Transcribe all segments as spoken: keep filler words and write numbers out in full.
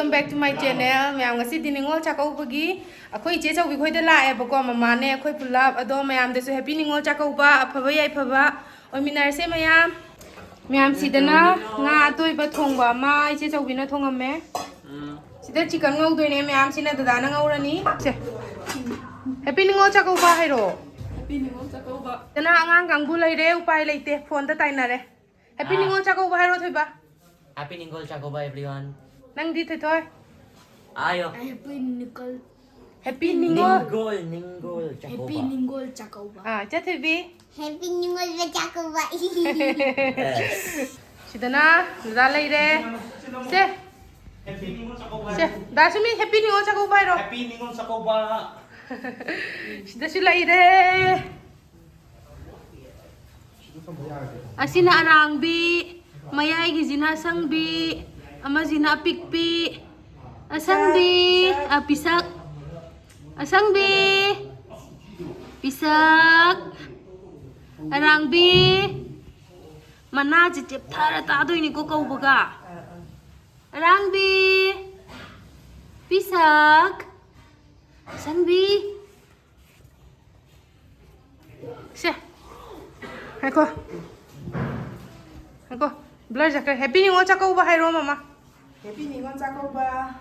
Welcome back to my channel. ꯃꯌꯥꯝ, ꯉꯁꯤꯗꯤ ꯅꯤꯉꯣꯜ ꯆꯥꯛꯀꯧꯕꯒꯤ ꯑꯩꯈꯣꯏ ꯏꯆꯦ ꯆꯧꯕꯤ ꯈꯣꯏꯗ ꯂꯥꯛꯑꯦꯕꯀꯣ, ꯃꯃꯥꯅꯦ, ꯑꯩꯈꯣꯏ ꯄꯨꯂꯞ꯫ ꯑꯗꯣ ꯃꯌꯥꯝꯗꯁꯨ happy ꯅꯤꯉꯣꯜ ꯆꯥꯛꯀꯧꯕ, ꯑꯐꯕ ꯌꯥꯏꯐꯕ ꯑꯣꯏꯃꯤꯟꯅꯔꯁꯦ ꯃꯌꯥꯝ꯫ ꯃꯌꯥꯝ, ꯁꯤꯗꯅ ꯉꯥ ꯑꯇꯣꯏꯕ ꯊꯣꯡꯕ ꯑꯃ ꯏꯆꯦ ꯆꯧꯕꯤꯅ ꯊꯣꯡꯉꯝꯃꯦ꯫ ꯁꯤꯗ chicken ꯉꯧꯗꯣꯏꯅꯦ ꯃꯌꯥꯝ, ꯁꯤꯅ ꯗꯗꯥꯅ ꯉꯧꯔꯅꯤ꯫ ꯁꯦ, happy ꯅꯤꯉꯣꯜ ꯆꯥꯛꯀꯧꯕ ꯍꯥꯏꯔꯣ꯫ Happy ꯅꯤꯉꯣꯜ ꯆꯥꯛꯀꯧꯕ꯫ ꯁꯤꯗꯅ ꯑꯉꯥꯡ ꯀꯥꯡꯕꯨ ꯂꯩꯔꯦ, ꯎꯄꯥꯏ ꯂꯩꯇꯦ, phoneꯗ ꯇꯥꯏꯅꯔꯦ꯫ Happy ꯅꯤꯉꯣꯜ ꯆꯥꯛꯀꯧꯕ ꯍꯥꯏꯔꯣ, ꯊꯣꯏꯕ꯫ Happy Ningol Chakkouba, everyone꯫ ꯅꯪꯗꯤ, ꯊꯣꯏꯊꯣꯏ? ꯑꯥꯌꯣ꯫ Happy ꯅꯤꯉꯣꯜ꯫ Happy ꯅꯤꯉꯣꯜ꯫ ꯅꯤꯡꯒꯣꯜ, ꯅꯤꯡꯒꯣꯜ ꯆꯥꯛꯀꯧꯕ꯫ Happy ꯅꯤꯉꯣꯜ ꯆꯥꯛꯀꯧꯕ꯫ ꯑꯥ, ꯏꯆꯥ ꯊꯣꯏꯕꯤ? Happy ꯅꯤꯉꯣꯜ ꯆꯥꯛꯀꯧꯕ꯫ Yes꯫ ꯁꯤꯗꯅ ꯗꯗꯥ ꯂꯩꯔꯦ꯫ ꯁꯦ꯫ ꯁꯦ, ꯗꯥ ꯁꯨꯃꯤ, happy ꯅꯤꯉꯣꯜ ꯆꯥꯛꯀꯧꯕ ꯍꯥꯏꯔꯣ꯫ Happy ꯅꯤꯉꯣꯜ ꯆꯥꯛꯀꯧꯕ꯫ ꯁꯤꯗꯁꯨ ꯂꯩꯔꯦ꯫ ꯑꯁꯤꯅ ꯑꯔꯥꯡꯕꯤ, ꯃꯌꯥꯏꯒꯤꯁꯤꯅ ꯑꯁꯪꯕꯤ, ꯑꯃꯁꯤꯅ ꯑꯄꯤꯛꯄꯤ꯫ ꯑꯁꯪꯕꯤ, ꯑ, ꯄꯤꯁꯛ꯫ ꯑꯁꯪꯕꯤ, ꯄꯤꯁꯛ꯫ ꯑꯔꯥꯡꯕꯤ, ꯃꯅꯥꯁꯦ ꯆꯦꯞꯊꯔ ꯇꯥꯗꯣꯏꯅꯤꯀꯣ ꯀꯧꯕꯒ꯫ ꯑꯔꯥꯡꯕꯤ, ꯄꯤꯁꯛ꯫ ꯑꯁꯪꯕꯤ꯫ ꯁꯦ꯫ ꯉꯥꯏꯈꯣ꯫ ꯉꯥꯏꯈꯣ꯫ Blur ꯆꯠꯈ꯭ꯔꯦ꯫ Happy ꯅꯤꯉꯣꯜ ꯆꯥꯛꯀꯧꯕ ꯍꯥꯏꯔꯣ, ꯃꯃꯥ꯫ Happy ꯅꯤꯉꯣꯜ ꯆꯥꯛꯀꯧꯕ꯫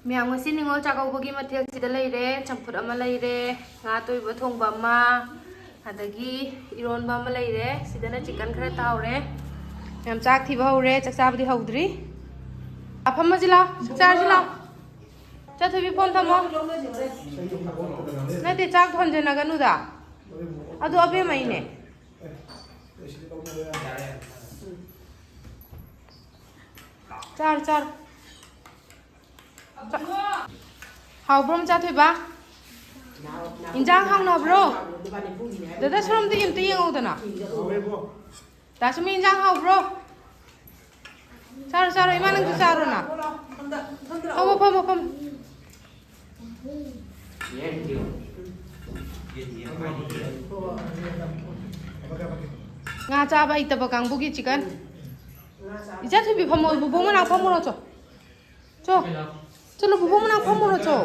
ꯃꯌꯥꯝ, ꯉꯁꯤ ꯅꯤꯉꯣꯜ ꯆꯥꯛꯀꯧꯕꯒꯤ ꯃꯊꯦꯜꯁꯤꯗ ꯂꯩꯔꯦ, ꯆꯝꯐꯨꯠ ꯑꯃ ꯂꯩꯔꯦ, ꯉꯥ ꯑꯇꯣꯏꯕ ꯊꯣꯡꯕ ꯑꯃ, ꯑꯗꯒꯤ ꯏꯔꯣꯟꯕ ꯑꯃ ꯂꯩꯔꯦ꯫ ꯁꯤꯗꯅ chicken ꯈꯔ ꯇꯥꯎꯔꯦ꯫ ꯌꯥꯝ ꯆꯥꯛ ꯊꯤꯕ ꯍꯧꯔꯦ, ꯆꯥꯛ ꯆꯥꯕꯗꯤ ꯍꯧꯗ꯭ꯔꯤ꯫ ꯑ, ꯐꯝꯃꯁꯤ ꯂꯥꯎ, ꯆꯥꯛ ꯆꯥꯔꯁꯤ ꯂꯥꯎ꯫ ꯆꯥꯊꯣꯏꯕꯤ, phone ꯊꯝꯃꯣ꯫ ꯅꯠꯇꯦ, ꯆꯥꯛ ꯊꯣꯟꯖꯅꯒꯅꯨꯗ꯫ ꯑꯗꯨ ꯑꯕꯦꯝꯃꯩꯅꯦ꯫ ꯆꯥꯔꯣ, ꯆꯥꯔꯣ꯫ ꯍꯥꯎꯕ꯭ꯔꯣ, ꯃꯆꯥ ꯊꯣꯏꯕ? ꯏꯟꯖꯥꯡ ꯍꯥꯎꯅꯕ꯭ꯔꯣ? ꯗꯗꯥ ꯁꯣꯔꯣꯝꯗꯒꯤ ꯑꯝꯇ ꯌꯦꯡꯉꯧꯗꯅ꯫ ꯗꯥ ꯁꯨꯃꯤ, ꯏꯟꯖꯥꯡ ꯍꯥꯎꯕ꯭ꯔꯣ? ꯆꯥꯔꯣ, ꯆꯥꯔꯣ, ꯏꯃꯥ, ꯅꯪꯁꯨ ꯆꯥꯔꯣꯅ꯫ ꯐꯝꯃꯣ, ꯐꯝꯃꯣ, ꯐꯝꯃꯣ꯫ ꯉꯥ ꯆꯥꯕ ꯍꯩꯇꯕ ꯀꯥꯡꯕꯨꯒꯤ ꯆꯤꯀꯟ꯫ ꯏꯆꯥ ꯊꯣꯏꯕꯤ, ꯐꯝꯃꯣ, ꯕꯨꯕꯣꯛ ꯃꯅꯥꯛ ꯐꯝꯃꯨꯔꯣ, ꯆꯣ꯫ ꯆꯣ꯫ ꯆꯠꯂꯣ, ꯕꯨꯕꯣꯛ ꯃꯅꯥꯛ ꯐꯝꯃꯨꯔꯣ, ꯆꯣ꯫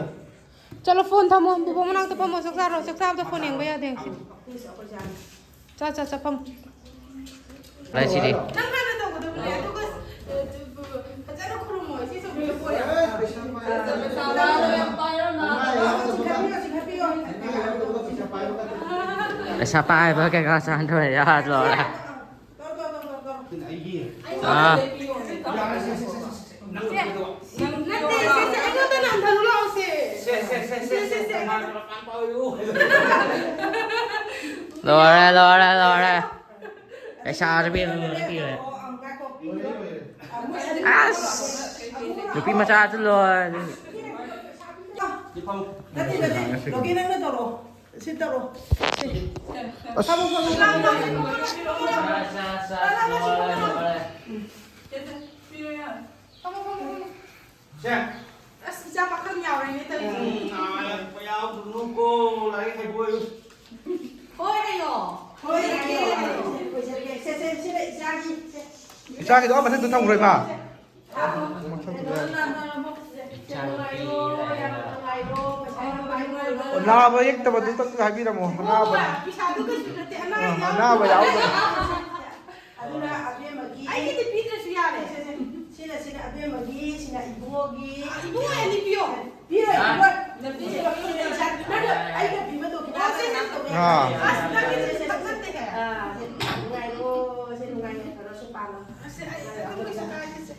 ꯆꯠꯂꯣ, ꯐꯣꯟ ꯊꯝꯃꯣ, ꯕꯨꯕꯣꯛ ꯃꯅꯥꯛꯇ ꯐꯝꯃꯣ, ꯆꯥꯛ ꯆꯥꯔꯣ, ꯆꯥꯛ ꯆꯥꯕꯗ ꯐꯣꯟ ꯌꯦꯡꯕ ꯌꯥꯗꯦ ꯁꯤꯗꯤ꯫ ꯆꯥ, ꯆꯥ, ꯆꯥ, ꯐꯝꯃꯣ꯫ ꯂꯥꯏ ꯁꯤꯗꯤ꯫ ꯅꯪ ꯍꯥꯟꯅ ꯇꯧꯒꯗꯕꯅꯦ, ꯑꯗꯨꯒ, ꯑ, ꯐꯖꯅ ꯈꯨꯔꯨꯝꯃꯣ, ꯏꯆꯦ ꯆꯧꯕꯤꯗ ꯄꯣꯠ ꯌꯥꯝ ꯄꯩꯁꯥ ꯄꯥꯏꯔꯣ, ꯄꯩꯁꯥ ꯄꯥꯏꯔꯣ꯫ ꯆꯤꯡꯈꯠꯄꯤꯌꯣ, ꯆꯤꯡꯈꯠꯄꯤꯌꯣ꯫ ꯄꯩꯁꯥ ꯄꯥꯏꯕ ꯀꯩꯀꯥ ꯆꯥꯟꯗꯣꯏ ꯌꯥꯗ ꯂꯣꯏꯔꯦ꯫ ꯇꯧꯔꯣ, ꯇꯧꯔꯣ, ꯇꯧꯔꯣ, ꯇꯧꯔꯣ, ꯇꯧꯔꯣ꯫ ꯑꯩꯒꯤ꯫ ꯑꯥ꯫ ꯌꯥꯔꯦ, ꯁꯦ, ꯁꯦ, ꯁꯦ, ꯁꯦ, ꯁꯦ꯫ ꯅꯪ ꯁꯦ, ꯀꯩꯗꯧꯕ? ꯅꯠꯇꯦ, ꯁꯦ, ꯁꯦ, ꯑꯩꯉꯣꯟꯗ ꯅꯥꯟꯊꯔꯨ ꯂꯥꯛꯑꯣ, ꯁꯦ꯫ ꯁꯦ, ꯁꯦ, ꯁꯦ, ꯁꯦ, ꯁꯦ, ꯁꯦ, ꯁꯦ, ꯁꯦ꯫ ꯂꯣꯏꯔꯦ, ꯂꯣꯏꯔꯦ, ꯂꯣꯏꯔꯦ꯫ ꯄꯩꯁꯥꯁꯨ ꯄꯤꯔꯦ, ꯂꯣꯏꯅ ꯄꯤꯔꯦ꯫ ꯑꯁ! ꯅꯨꯄꯤ ꯃꯆꯥꯁꯨ ꯂꯣꯏꯔꯦ꯫ ꯅꯠꯇꯦ, ꯅꯠꯇꯦ, ꯂꯣꯀꯦ, ꯅꯪꯅ ꯇꯧꯔꯣ꯫ ꯁꯤ ꯇꯧꯔꯣ꯫ ꯁꯤ꯫ ꯑꯁ꯫ ꯐꯝꯃꯣ, ꯐꯝꯃꯣ, ꯐꯝꯃꯣ, ꯐꯝꯃꯣ꯫ ꯐꯝꯃꯣ, ꯐꯝꯃꯣ, ꯐꯝꯃꯣ꯫ ꯁꯦ꯫ ꯑꯁ, ꯏꯆꯥ ꯄꯥꯈꯪ ꯌꯥꯎꯔꯦꯅꯦ ꯇꯧꯔꯤꯁꯦ꯫ ꯎꯝ, ꯅꯥꯔꯛꯄ ꯌꯥꯎꯗ꯭ꯔꯨꯅꯨꯀꯣ, ꯂꯥꯏꯔꯤꯛ ꯍꯩꯕ ꯑꯣꯏꯌꯨ꯫ ꯍꯣꯏ ꯍꯥꯏꯌꯣ꯫ ꯍꯣꯏ ꯍꯥꯏꯌꯣ꯫ ꯁꯦ, ꯁꯦ, ꯁꯤꯗ ꯏꯆꯥꯒꯤ, ꯁꯦ꯫ ꯏꯆꯥꯒꯤꯗꯣ ꯑꯥ ꯃꯊꯛꯇ ꯊꯝꯈ꯭ꯔꯣ, ꯏꯃꯥ꯫ ꯃꯊꯛꯇꯨꯗ꯫ ꯁꯦ, ꯅꯨꯡꯉꯥꯏꯔꯣ, ꯌꯥꯝ ꯅꯨꯡꯉꯥꯏꯔꯣ, ꯄꯩꯁꯥ ꯌꯥꯝ ꯄꯥꯏꯔꯣ꯫ ꯑꯣ, ꯅꯥꯕ ꯌꯦꯛꯇꯕꯗꯨꯇꯪ ꯍꯥꯏꯕꯤꯔꯝꯃꯣ, ꯑꯅꯥꯕ꯫ ꯍꯣꯏ, ꯄꯩꯁꯥꯗꯨ ꯀꯩꯁꯨ ꯅꯠꯇꯦ, ꯑꯅꯥ ꯑꯥ, ꯑꯌꯥꯝꯕ ꯑꯅꯥꯕ ꯌꯥꯎꯗꯕ꯫ ꯑꯗꯨꯅ ꯑꯕꯦꯝꯃꯒꯤ ꯑꯩꯒꯤꯗꯤ ꯄꯤꯗ꯭ꯔꯁꯨ ꯌꯥꯔꯦ꯫ ꯁꯦ, ꯁꯦ, ꯁꯦ꯫ ꯁꯤꯅ, ꯁꯤꯅ ꯑꯕꯦꯝꯃꯒꯤ, ꯁꯤꯅ ꯏꯕꯣꯒꯤ꯫ ꯏꯕꯣ ꯑꯅꯤ ꯄꯤꯌꯣ꯫ ꯄꯤꯔꯣꯏ, ꯄꯤꯔꯣꯏ꯫ ꯅꯠꯇꯦ, ꯄꯤꯔꯣꯏ, ꯄꯤꯔꯣꯏ꯫ ꯅꯪꯅ ꯑꯩꯅ ꯄꯤꯕꯗꯣ ꯈꯤꯇꯪ ꯑꯥ꯫ ꯀꯩꯅꯣ ꯇꯧꯋꯦ꯫ ꯑꯥ꯫ ꯑꯁ, ꯅꯪꯒꯤꯗꯤ ꯈꯤꯇꯪ ꯅꯠꯇꯦꯍꯦ꯫ ꯑꯥ, ꯁꯦ ꯅꯨꯡꯉꯥꯏꯔꯣ, ꯁꯦ ꯅꯨꯡꯉꯥꯏꯅ ꯇꯧꯔꯣ, ꯁꯤ ꯄꯥꯜꯂꯣ꯫ ꯑꯁ, ꯑꯩ ꯑꯗꯨꯝ ꯀꯩꯁꯨ ꯀꯥꯏꯗꯦ, ꯁꯦ꯫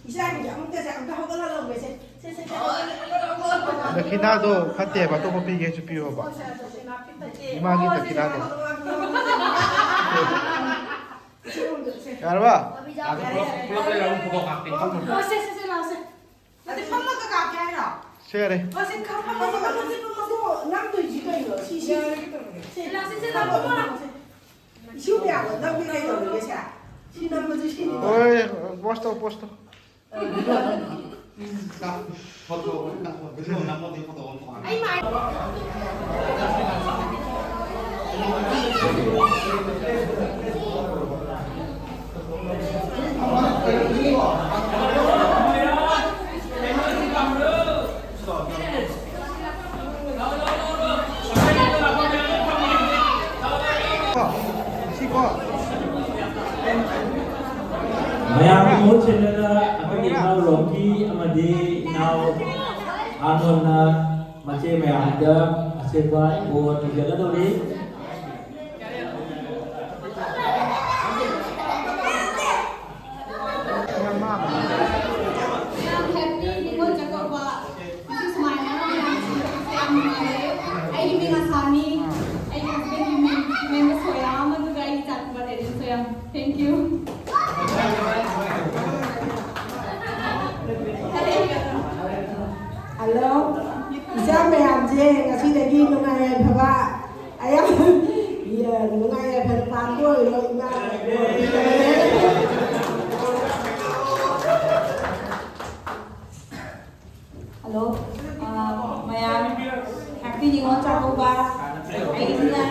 ꯏꯆꯥꯒꯤꯗꯤ ꯑꯃꯨꯛꯇ ꯁꯦ, ꯑꯝꯇ ꯍꯧꯒꯠꯍꯜꯂꯝꯒꯦꯁꯦ꯫ ꯁꯦ, ꯁꯦ, ꯁꯦ, ꯍꯧꯒꯠꯂꯣ, ꯍꯧꯒꯠꯂꯣ, ꯍꯧꯒꯠꯂꯣ꯫ ꯗꯈꯤꯅꯥꯗꯣ ꯐꯠꯇꯦꯕ, ꯑꯇꯣꯞꯄ ꯄꯤꯒꯦꯁꯨ ꯄꯤꯌꯣꯕ꯫ ꯍꯣꯏ, ꯁꯦ, ꯁꯦ, ꯁꯦ, ꯅꯥꯄꯤ ꯇꯠꯀꯦ꯫ ꯏꯃꯥꯒꯤ ꯍꯣꯏ, ꯁꯦ, ꯗꯈꯤꯅꯥꯗꯣ꯫ ꯁꯦ, ꯁꯦ, ꯁꯦ꯫ ꯌꯥꯔꯕ? ꯌꯥꯔꯦ, ꯌꯥꯔꯦ, ꯌꯥꯔꯦ꯫ ꯍꯣꯏ, ꯁꯦ, ꯁꯦ, ꯁꯦ, ꯂꯥꯛꯑꯣ, ꯁꯦ꯫ ꯑꯗꯩ ꯐꯝꯃꯒ ꯀꯥꯞꯀꯦ ꯍꯥꯏꯔꯣ? ꯁꯦ, ꯌꯥꯔꯦ꯫ ꯍꯣꯏ, ꯁꯦ, ꯈꯔ ꯐꯝꯃꯒ ꯀꯥꯞꯁꯦ, ꯐꯝꯃꯒ꯫ ꯅꯝꯗꯣꯏꯁꯤ ꯀꯩꯅꯣ? ꯁꯤ, ꯁꯤ꯫ ꯁꯦ, ꯂꯥꯛꯑꯣ, ꯁꯦ, ꯁꯦ, ꯂꯥꯛꯑꯣ, ꯐꯝꯃꯣ, ꯂꯥꯛꯑꯣ, ꯁꯦ꯫ ꯏꯁꯤꯡ ꯃꯌꯥꯝꯗꯣ ꯅꯝꯒꯦ ꯀꯩꯗꯧꯔꯒꯦ, ꯁꯦ? ꯁꯤ ꯅꯝꯕꯁꯨ ꯁꯤꯅꯤ꯫ ꯍꯣꯏ, ꯄꯣꯁ ꯇꯧ, ꯄꯣꯁ ꯇꯧ꯫ ꯐꯣꯇꯣ, ꯐꯣꯇꯣ ꯅꯝꯃꯣ, ꯐꯣꯇꯣ ꯑꯃ ꯊꯝꯃꯣ꯫ ꯑꯩ ꯃꯥꯏ ꯃꯌꯥꯝꯒꯤ ꯃꯍꯨꯠ ꯁꯤꯟꯅꯗ ꯑꯩꯈꯣꯏꯒꯤ ꯏꯅꯥꯎ ꯔꯣꯀꯤ ꯑꯃꯗꯤ ꯏꯅꯥꯎ ꯑꯥꯅꯣꯟꯅ ꯃꯆꯦ ꯃꯌꯥꯝꯗ ꯑꯁꯦꯡꯕ ꯕꯣꯔ ꯄꯤꯖꯒꯗꯧꯔꯤ꯫ ꯌꯥꯝ ꯍꯦꯄꯤ ꯅꯤꯉꯣꯜ ꯆꯥꯛꯀꯧꯕ꯫ ꯉꯁꯤ ꯁꯨꯃꯥꯏꯅ ꯃꯌꯥꯝ ꯁꯤꯟꯕꯁꯦ ꯌꯥꯝ ꯅꯨꯡꯉꯥꯏꯔꯦ꯫ ꯑꯩꯒꯤ ꯃꯤꯡ ꯑꯁꯥꯅꯤ, ꯑꯩꯒꯤ ꯍꯁꯕꯦꯟꯒꯤ ꯃꯤꯡ ꯃꯦꯝ ꯁꯣꯌꯥꯝ, ꯑꯗꯨꯒ ꯑꯩꯒꯤ ꯏꯆꯥꯅꯨꯄꯥ ꯗꯦꯅꯤꯜ ꯁꯣꯌꯥꯝ꯫ Thank you꯫ Hello, ꯏꯆꯥ ꯃꯌꯥꯝꯁꯦ ꯉꯁꯤꯗꯒꯤ ꯅꯨꯡꯉꯥꯏ ꯌꯥꯏꯐꯕ ꯑꯌꯥꯝ-, ꯌꯥ-, ꯅꯨꯡꯉꯥꯏ ꯌꯥꯏꯐꯅ ꯄꯥꯟꯕ ꯑꯣꯏꯔꯣ ꯏꯃꯥ꯫ ꯍꯜꯂꯣ, ꯑ, ꯃꯌꯥꯝ, ꯍꯦꯄꯤ ꯅꯤꯉꯣꯜ ꯆꯥꯛꯀꯧꯕ꯫ ꯑꯩꯁꯤꯅ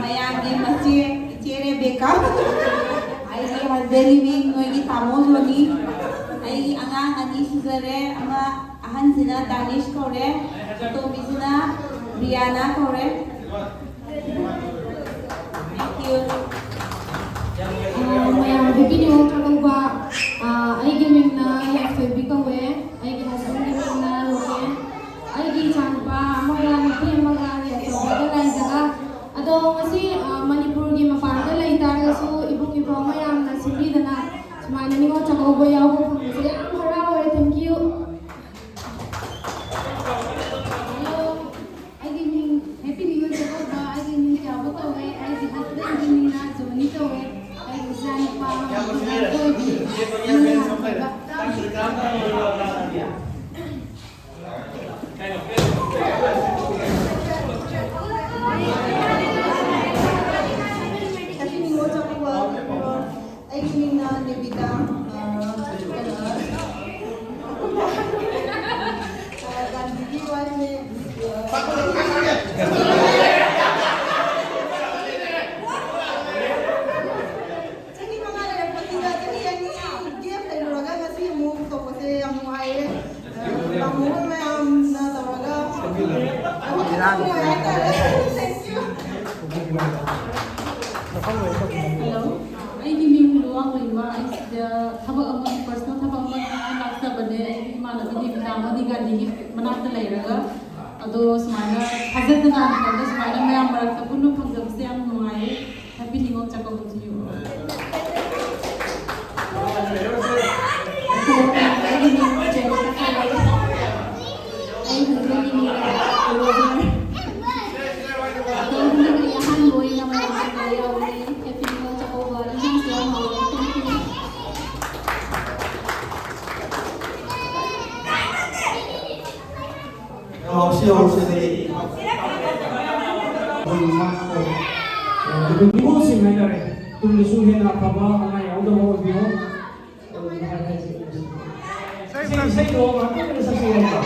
ꯃꯌꯥꯝꯒꯤ ꯃꯆꯦ, ꯏꯆꯦ ꯔꯦꯕꯦꯀꯥ꯫ ꯑꯩꯒꯤ ꯍꯁꯕꯦꯟꯒꯤ ꯃꯤꯡ ꯅꯣꯏꯒꯤ ꯇꯥꯃꯣ ꯖꯣꯅꯤ꯫ ꯑꯩꯒꯤ ꯑꯉꯥꯡ ꯑꯅꯤ ꯁꯨꯖꯔꯦ꯫ ꯑꯃ ꯑꯍꯟꯁꯤꯅ ꯗꯥꯅꯤꯁ ꯀꯧꯔꯦ, ꯑꯇꯣꯝꯕꯤꯁꯤꯅ ꯔꯤꯌꯥꯅꯥ ꯀꯧꯔꯦ꯫ Thank you꯫ ꯑ, ꯃꯌꯥꯝ ꯍꯦꯄꯤ ꯅꯤꯉꯣꯜ ꯆꯥꯛꯀꯧꯕ꯫ ꯑ, ꯑꯩꯒꯤ ꯃꯤꯡꯅ ꯌꯥꯏꯐꯕꯤ ꯀꯧꯋꯦ꯫ ꯑꯩꯒꯤ ꯍꯁꯕꯦꯟꯒꯤ ꯃꯤꯡꯅ ꯔꯣꯀꯦꯟ꯫ ꯑꯩꯒꯤ ꯏꯆꯥꯅꯨꯄꯥ ꯑꯃꯒ ꯅꯨꯄꯤ ꯑꯃꯒ ꯌꯥꯏꯐꯕꯒ ꯂꯩꯖꯒ꯫ ꯑꯗꯣ ꯉꯁꯤ, ꯑ, ꯃꯅꯤꯄꯨꯔꯒꯤ ꯃꯄꯥꯟꯗ ꯂꯩ ꯇꯥꯔꯒꯁꯨ ꯏꯕꯨꯡ ꯏꯄ꯭ꯋꯥ ꯃꯌꯥꯝꯅ ꯁꯤꯟꯕꯤꯗꯅ ꯁꯨꯃꯥꯏꯅ ꯅꯤꯉꯣꯜ ꯆꯥꯛꯀꯧꯕ ꯌꯥꯎꯕ ꯐꯪꯕꯁꯦ ꯌꯥꯝ ꯍꯔꯥꯎꯋꯦ꯫ Thank you꯫ Hello, ꯑꯩꯒꯤ ꯃꯤꯡ ꯍꯦꯄꯤ ꯅꯤꯉꯣꯜ ꯆꯥꯛꯀꯧꯕ꯫ ꯑꯩꯒꯤ ꯃꯤꯡ ꯆꯥꯎꯕ ꯀꯧꯋꯦ꯫ ꯑꯩꯒꯤ ꯍꯁꯕꯦꯟꯒꯤ ꯃꯤꯡꯅ ꯖꯣꯅꯤ ꯀꯧꯋꯦ꯫ ꯑꯩꯒꯤ ꯏꯆꯥꯅꯨꯄꯥ ꯑꯃ ꯑꯣꯏꯕꯤ꯫ Hello, ꯑꯩꯒꯤ ꯃꯤꯡ ꯂꯨꯋꯥꯡ ꯂꯩꯃ꯫ ꯑꯩ ꯁꯤꯗ ꯊꯕꯛ ꯑꯃꯒꯤ, personal ꯊꯕꯛ ꯑꯃꯒꯤ ꯂꯥꯛꯆꯕꯅꯦ꯫ ꯑꯩꯒꯤ ꯏꯃꯥꯟꯅꯕꯤ ꯗꯦꯕꯤꯀꯥ ꯑꯃꯗꯤ ꯒꯥꯟꯙꯤꯒꯤ ꯃꯅꯥꯛꯇ ꯂꯩꯔꯒ, ꯑꯗꯣ ꯁꯨꯃꯥꯏꯅ ꯊꯥꯖꯗꯅ ꯍꯟꯗꯛꯇ ꯁꯨꯃꯥꯏꯅ ꯃꯌꯥꯝ ꯃꯔꯛꯇ ꯄꯨꯟꯕ ꯐꯪꯖꯕꯁꯦ ꯌꯥꯝ ꯅꯨꯡꯉꯥꯏꯌꯦ꯫ Happy Ningol Chakkouba to you꯫ ꯑꯩ ꯍꯧꯖꯤꯛ ꯅꯤꯉꯣꯜ ꯆꯥꯛꯀꯧꯕ꯫ ꯑꯗꯣ ꯍꯟꯗꯛ ꯑꯩ ꯑꯍꯥꯟꯕ ꯑꯣꯏꯅ ꯃꯌꯥꯝ ꯆꯥꯛꯀꯧꯕ ꯌꯥꯎꯕꯅꯦ꯫ Happy ꯅꯤꯉꯣꯜ ꯆꯥꯛꯀꯧꯕ꯫ ꯏꯟꯁꯥꯡꯁꯨ ꯌꯥꯝ ꯍꯥꯎꯋꯦ꯫ Thank you꯫ ꯍꯧꯁꯤ, ꯍꯧꯁꯤ꯫ ꯑꯩꯈꯣꯏ ꯅꯤꯉꯣꯜꯁꯤꯡ ꯍꯥꯏꯇꯥꯔꯦ, ꯇꯨꯡꯗꯁꯨ ꯍꯦꯟꯅ ꯑꯐꯕ ꯑꯉꯥꯡ ꯌꯥꯎꯗꯕ ꯑꯣꯏꯕꯤꯌꯨ꯫ ꯏꯁꯩ, ꯏꯁꯩꯗꯣ ꯉꯥꯛꯇꯪ ꯁꯛꯁꯤ ꯍꯥꯏꯕ꯭ꯔꯣ?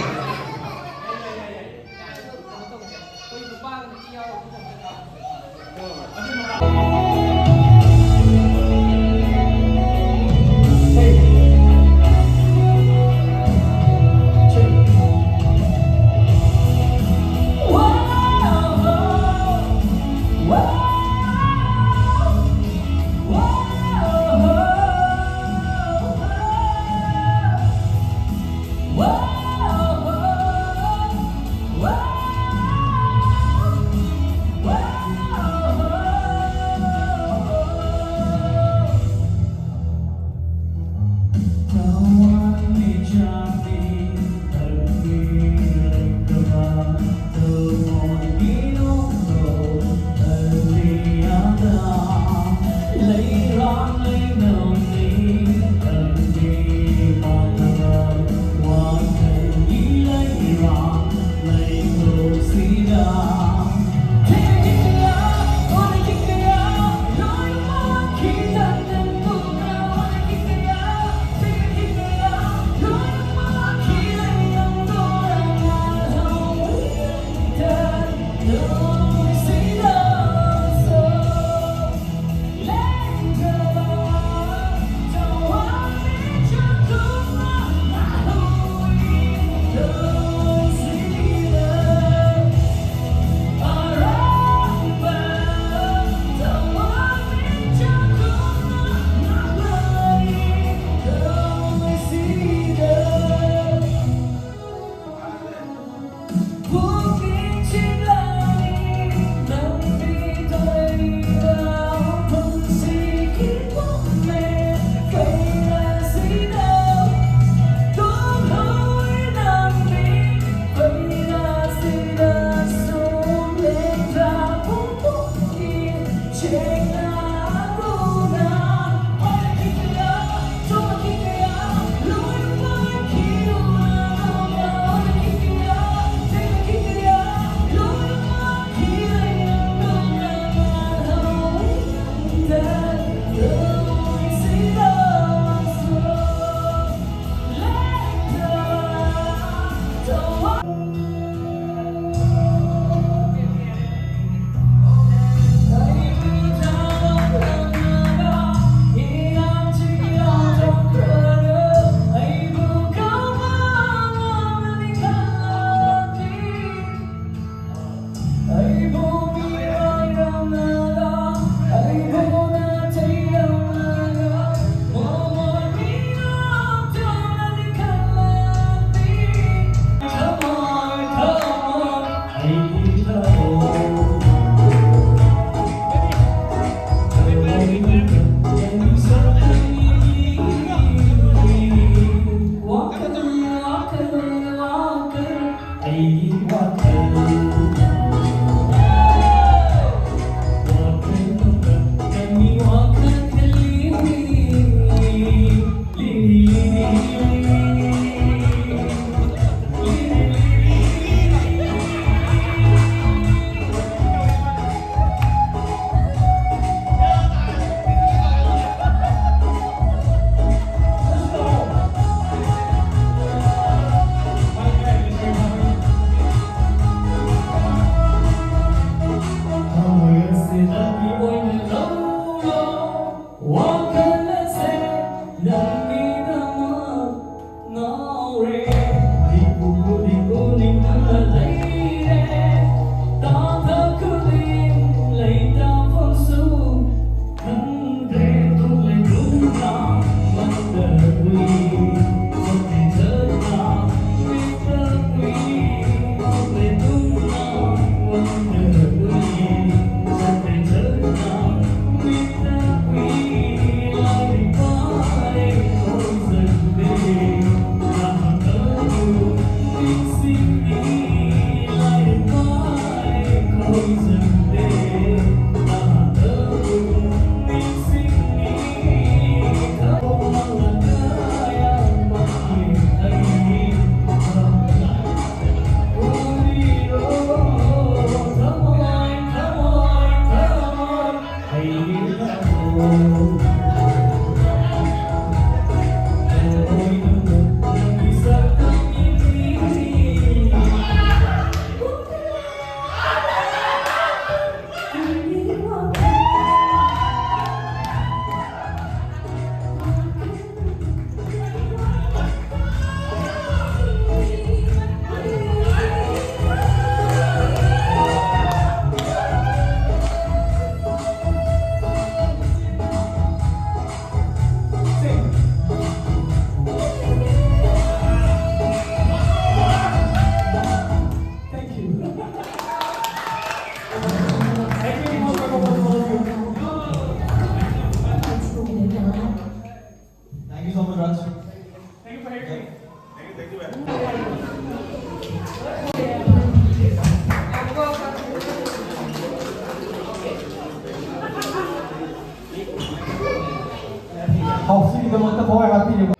ꯍꯥꯎꯁꯤꯒꯤꯗꯃꯛꯇ ꯊꯋꯥꯏ ꯍꯥꯞꯄꯤꯔꯤꯕ